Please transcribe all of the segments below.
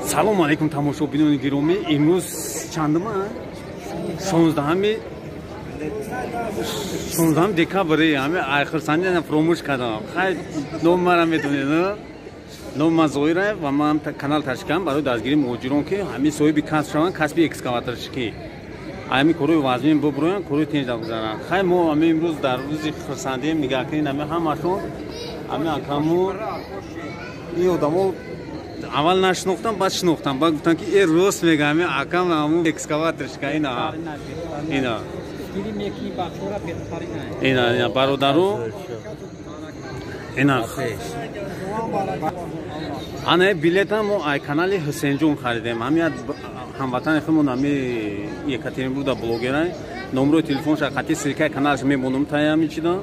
Салому алейкум, тамошобинони гиромӣ. Имрӯз чандума? 16 декабри. Ҳами айхурсандӣ фуромӯш кардам. Хай, ном мара медонед, ном ман Зоираев ва ман канал ташкилам барои дастгирии муҳоҷирон, ки ҳамин соҳиби касб шаванд, касби экскаваторщикӣ, ҳамин корҳои вазмин бубуроянд, корҳои тинҷ гузаранд. Хай, мо ҳамин имрӯз дар рӯзи хурсандием. Нигаҳ кунед, ҳами ҳамашон, ҳамин акаму ин одамо аввал нашинохтам, баъд шинохтам, баъд гуфтам, ки э, рост мега, ҳамин акам ҳамун экскаваторщика. Ина, ина, ина, ина, бародару, ина, ана билета мо ай канали Ҳусейнҷон харидем. Ҳами ҳамватани худмон, ҳами Екатеринбургда блогера. Номрои телефонша қати ссылка и каналаш мемонам тая ҳами чида,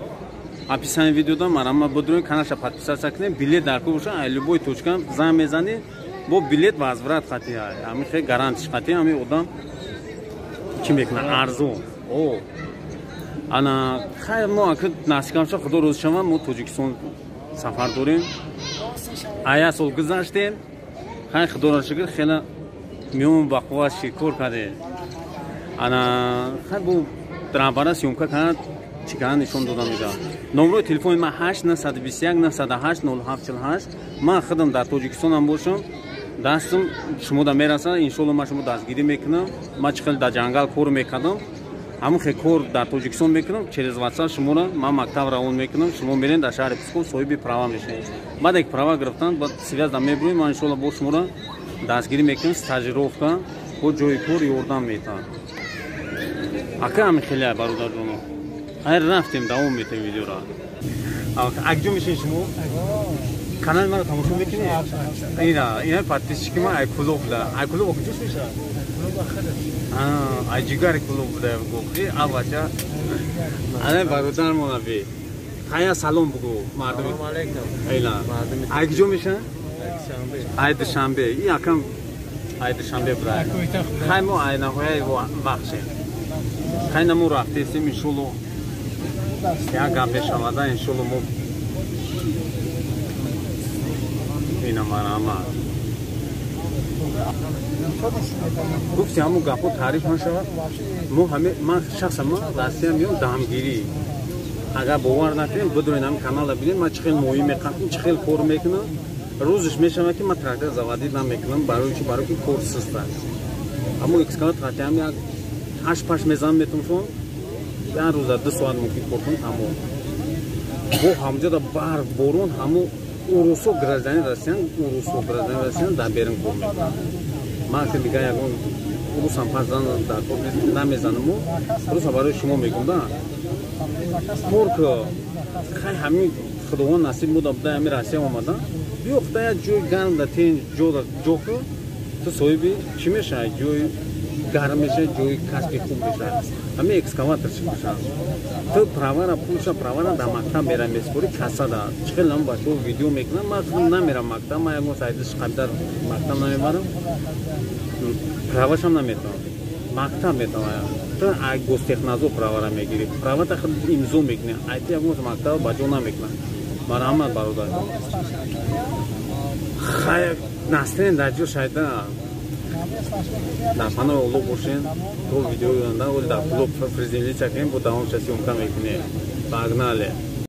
описание видеода. Марама бидроин, каналша подписаться кунем. Билет дар ку боша, ай любой точка занг мезанӣ, бо билет возврат қати, ҳами хе гарантиш қати. Ҳами одам чӣ мекунад? Арзон. О, ана, хайр, мо ака насибамша, худо розӣ шавад, мо Тоҷикистон сафар дорем. Ая сол гузаштем. Хай, худоро шукр, хела миён ба қувват шикор кардем. Ана, хай, бо рамбара съёмка кард, чӣ кардан нишон дода мега. Номрои телефони ман 8 921 908 0748. Ман худам дар Тоҷикистонам бошам, дастам шумода мерасад, иншолло. Ман шумо дастгирӣ мекунам. Ман чӣ хел дар ҷангал кор мекардам, ҳамон хел кор дар Тоҷикистон мекунам. Через WhatsApp шуморо ман мактаб равон мекунам, шумо мерен, дар шаҳри Псков соҳиби права мешавед. Баъде ки права гирифтан, баъд связь да мебурем. Ман иншолло бо шуморо дастгирӣ мекунам, стажировка бо ҷои кор ёрдам метаҳам. Ака, ҳами хеле, бародарҷоно. Хайр, рафтем, давом метаҳем видеоро. Акҷо мешин, шумо канали маро тамошо мекунед? Ина, ина подписчики ман ай Кулоб буда. Ай Кулоб куҷош мешавад? Ай ҷигари Кулоб буда. Гуфти авача, ана бародармона би. Хая, салом бугу мардуми. Ина, ай куҷо мешавад? Ай Душанбе. И акам ай Душанбе буда. Хай, мо ай наҳояи бахшем. Хай, намо рафтесем, иншолло, як гап мешавада, иншолло. Мо ина, марама гуфти, ҳамун гапҳо таъриф нашавад. Мо ҳаме, ман шахсан, ман Россия меём дамгирӣ. Агар бовар накунем, бидурен, ҳами канала бинем, ман чӣ хел моҳӣ меқапим, чӣ хел кор мекунам. Рӯзиш мешавад, ки ман трактор заводить намекунам. Барои чи? Барои ки кор суст аст. Ҳамун экскаватор қатиам як ҳашт паш мезанам, метумшон як рӯза 2 соат мумкин кор кун, тамом. Бо ҳамҷода барф, борон. Ҳамун урусо гражданин Россиян, урусо гражданин Россиян дар берун кор мекунанд. Ман ки дигар ягон урусам пас дар кор намезанаму, руса барои шумо мегум да, кор ки. Хай, ҳамин худованд насиб муда буда, ҳамин Россия омада. Биё, худа як ҷои гарм да тен ҷо ку, ту соҳиби чӣ мешавад? Ҷои гарм мешавад, ҷои касби хуб мешавад. Ҳамин экскаваторщик бошад, ту правара, пулша, правара дар мактаб мера меспорӣ, касада. Чӣ хел ам бачаҳо видео мекунам, ман худам намерам мактаб. Ман ягон сайдиш қабдар мактаб намебарам, правашам наметавам. Мактаб метавонам, ту ай гостехнадзор правара мегирӣ, правата худ имзо мекунӣ, айти ягон мактаб ба ҷо намекунад. Марҳамат, бародар. Хай, настроен дар ҷо шайда. Дар паноҳи Олло бошен то видеои оянда. Оли дар Кулоб приземлиться кунем, бо давомша съёмка мекунем. Погнали.